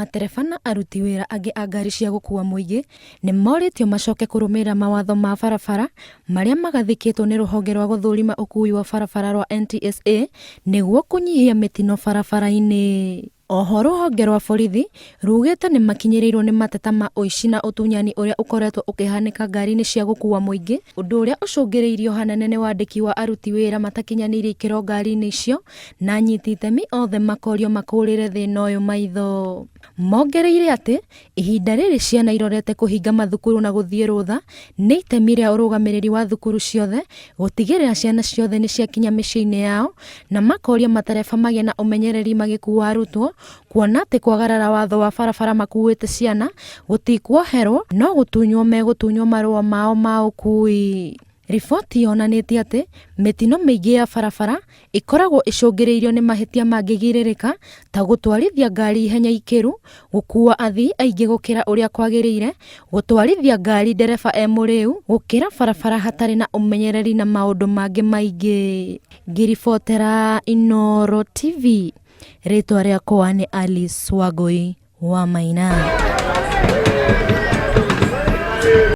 Matereba na aruti wĩra angĩ a ngari cia gũkua mũingĩ nĩ morĩtio macoke kũrũmĩrĩra mawatho ma barabara marĩa magathĩkĩtwo nĩ rũhonge rwa gũthũrima ũkui wa barabara rwa NTSA nĩguo kũnyihia mĩtino barabara-inĩ. Oho rũhonge rwa borithi rugĩte nĩ makinyĩrĩirwo nĩ mateta ma ũici na ũtunyani ũrĩa ũkoretwo ũkĩhanĩka ngari-inĩ cia gũkua mũingĩ, ũndũ ũrĩa ũcũngĩrĩirio hanene nĩ wandĩki wa aruti wĩra matakinyanĩirie ikĩro ngari-inĩ icio na anyiti itemi othe makorio makũrĩre thĩna ũyũ maitho. Mongereire atĩ ihinda rĩrĩ ciana irorete kũhinga mathukuru na gũthiĩ rũtha, nĩ itemi rĩa ũrũgamĩrĩri wa thukuru ciothe gũtigĩrĩra ciana ciothe nĩ ciakinya mĩciĩ-inĩ yao, na makoria matereba magĩe na ũmenyereri magĩkuua arutwo, kuona atĩ kwagarara watho wa barabara makuĩte ciana gũtikuoherwo no gũtunywo megũtunywo marũa mao ma ũkuui. Riboti yonanĩtie atĩ mĩtino mĩingĩ ya barabara ĩkoragwo ĩcũngĩrĩirio nĩ mahĩtia mangĩgirĩrĩka ta gũtwarithia ngari ihenya ikĩru, gũkuua athii aingĩ gũkĩra ũrĩa kwagĩrĩire, gũtwarithia ngari ndereba e mũrĩu, gũkĩra barabara hatarĩ na ũmenyereri na maũndũ mangĩ maingĩ. Ngĩribotera Inooro TV, rĩtwa rĩakwa nĩ Alice Wangũi wa Maina.